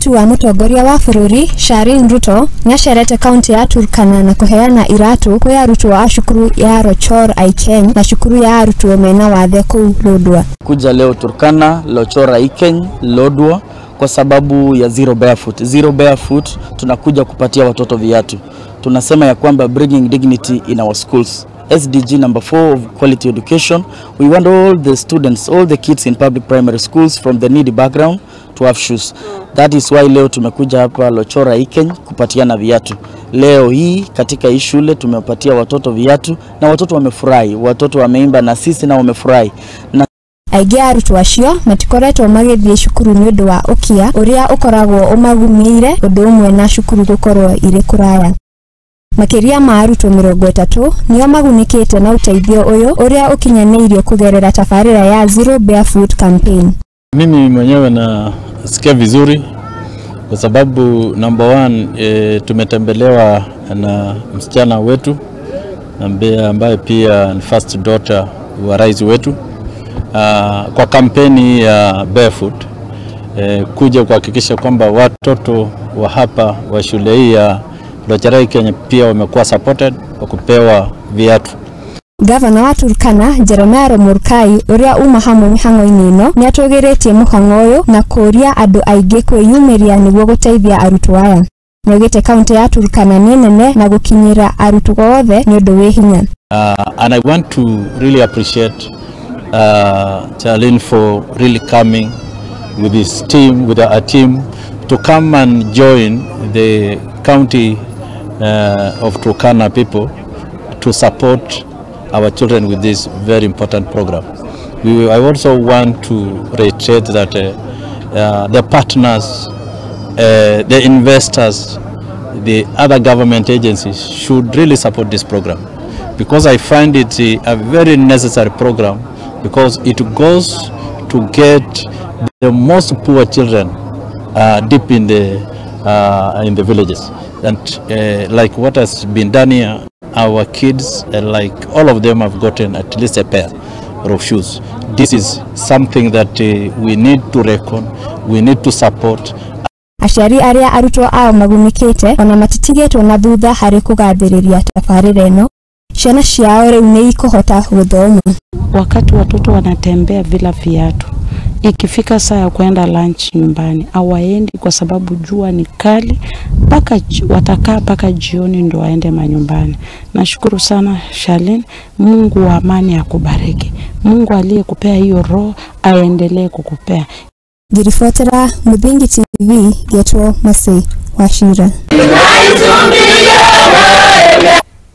Mũirĩtu wa mũtongoria wa bũrũri Charlene Ruto nĩacerete kaunti ya Turkana na kũheana iratũ kwĩ arutwo a cukuru ya Rochor Aikeny na cukuru ya arutwo mena wathe kũu Lodwar. Kuja leo Turkana, Lochor Aikeny, Lodwar kwa sababu ya Zero Barefoot. Zero Barefoot tunakuja kupatia watoto viatu. Tunasema ya kwamba bringing dignity in our schools. SDG number 4 of quality education. We want all the students, all the kids in public primary schools from the needy background to have shoes. That is why leo tumekuja hapa Lochor Aikeny kupatiana viatu. Leo hii katika hii shule tumepatia watoto viatu na watoto wamefurahi, watoto wameimba na sisi na wamefurahi. Na Aingĩ a arutwo acio matikoretwo magĩthiĩ cukuru nĩ ũndũ wa ũkia ũrĩa ũkoragwo ũmagumĩire ũndũ ũmwe na cukuru gũkorwo irĩ kũraya. Makĩria ma arutwo 30 nĩo magunĩkĩte na ũteithio ũyũ ũrĩa ũkinyanĩirio kũgerera tabarĩra ya Zero Barefoot Campaign. Mimi mwenyewe nasikia vizuri kwa sababu number one, tumetembelewa na msichana wetu ambaye pia ni first daughter wa rais wetu kwa kampeni ya Barefoot, kuja kuhakikisha kwamba watoto wa hapa wa shule hii ya Lochor Aikeny pia wamekuwa supported kwa kupewa viatu. Gavana wa Turkana Jeremiah Lomurkai ũrĩa uma hamwe mĩhang'o-inĩ ĩno nĩatũgĩrĩtie mũhang'o ũyũ na kũũria andũ aingĩ kwĩyumĩria nĩguo gũteithia arutwo aya. Nĩaugĩte kaunti ya Turkana nĩ nene na gũkinyĩra arutwo othe nĩ ũndũ wĩ hinya. And I want to really appreciate Charlene for really coming with his team, with our team, to come and join the county of Turkana people to support our children with this very important program. I also want to reiterate that the partners, the investors, the other government agencies should really support this program, because I find it a very necessary program, because it goes to get the most poor children deep in the villages. And like what has been done here, our kids, like all of them, have gotten at least a pair of shoes. This is something that we need to reckon, we need to support. Aciari arĩa arutwo ao magunĩkĩte ona matitigĩtwo na thutha harĩ kũgathĩrĩria tabarĩra ĩno. Ciana ciao rĩu nĩ ikũhota gũthoma. Wakati watoto wanatembea bila viatu, ikifika saa ya kwenda lunch nyumbani hawaendi kwa sababu jua ni kali, mpaka watakaa mpaka jioni ndo waende manyumbani. Nashukuru sana Charlene, Mungu wa amani akubariki. Mungu aliyekupea hiyo roho aendelee kukupea. Ngiribotera Muthingi TV, ngetwo Mercy Wachira.